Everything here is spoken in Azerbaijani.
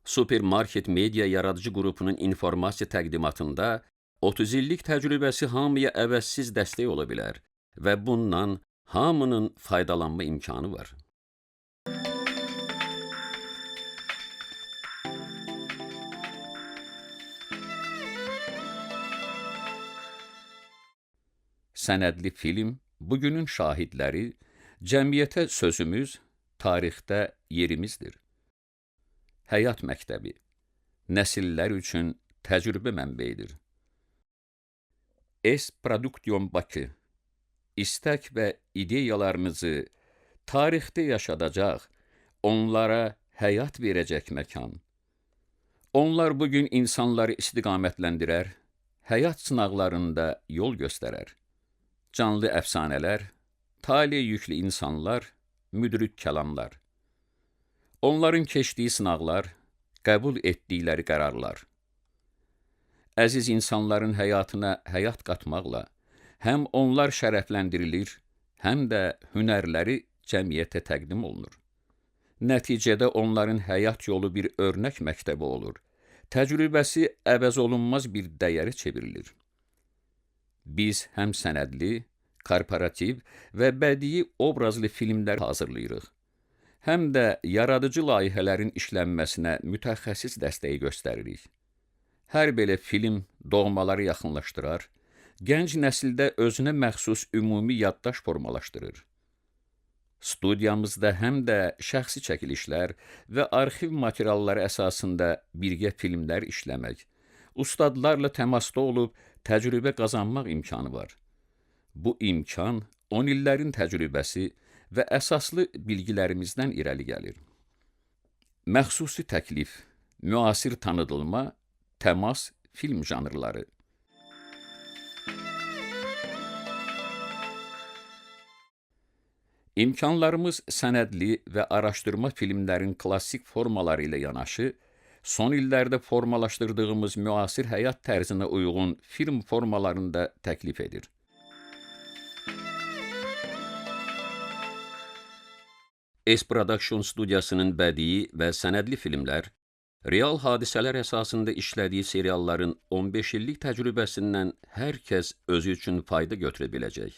Supermarket Media yaradıcı qrupunun informasiya təqdimatında 30 illik təcrübəsi hamıya əvəzsiz dəstək ola bilər və bundan hamının faydalanma imkanı var. Sənədli film, bugünün şahidləri, cəmiyyətə sözümüz, tarixdə yerimizdir. Həyat məktəbi, nəsillər üçün təcrübə mənbeyidir. S Production Bakı, istək və ideyalarınızı tarixdə yaşadacaq, onlara həyat verəcək məkan. Onlar bugün insanları istiqamətləndirər, həyat sınaqlarında yol göstərər. Canlı əfsanələr, tale yüklü insanlar, müdrik kəlamlar. Onların keçdiyi sınaqlar, qəbul etdikləri qərarlar. Əziz insanların həyatına həyat qatmaqla həm onlar şərəfləndirilir, həm də hünərləri cəmiyyətə təqdim olunur. Nəticədə onların həyat yolu bir örnək məktəbi olur. Təcrübəsi əvəz olunmaz bir dəyərə çevrilir. Biz həm sənədli, korporativ və bədii obrazlı filmlər hazırlayırıq. Həm də yaradıcı layihələrin işlənməsinə mütəxəssis dəstəyi göstəririk. Hər belə film doğmaları yaxınlaşdırar, gənc nəsildə özünə məxsus ümumi yaddaş formalaşdırır. Studiyamızda həm də şəxsi çəkilişlər və arxiv materialları əsasında birgə filmlər işləmək, ustadlarla təmasda olub təcrübə qazanmaq imkanı var. Bu imkan 10 illərin təcrübəsi və əsaslı bilgilərimizdən irəli gəlir. Məxsusi təklif, müasir tanıdılma, təmas, film janrları. İmkanlarımız sənədli və araşdırma filmlərin klassik formaları ilə yanaşı, son illərdə formalaşdırdığımız müasir həyat tərzinə uyğun film formalarını da təklif edir. S Production studiyasının bədii və sənədli filmlər, real hadisələr əsasında işlədiyi serialların 15 illik təcrübəsindən hər kəs özü üçün fayda götürə biləcək.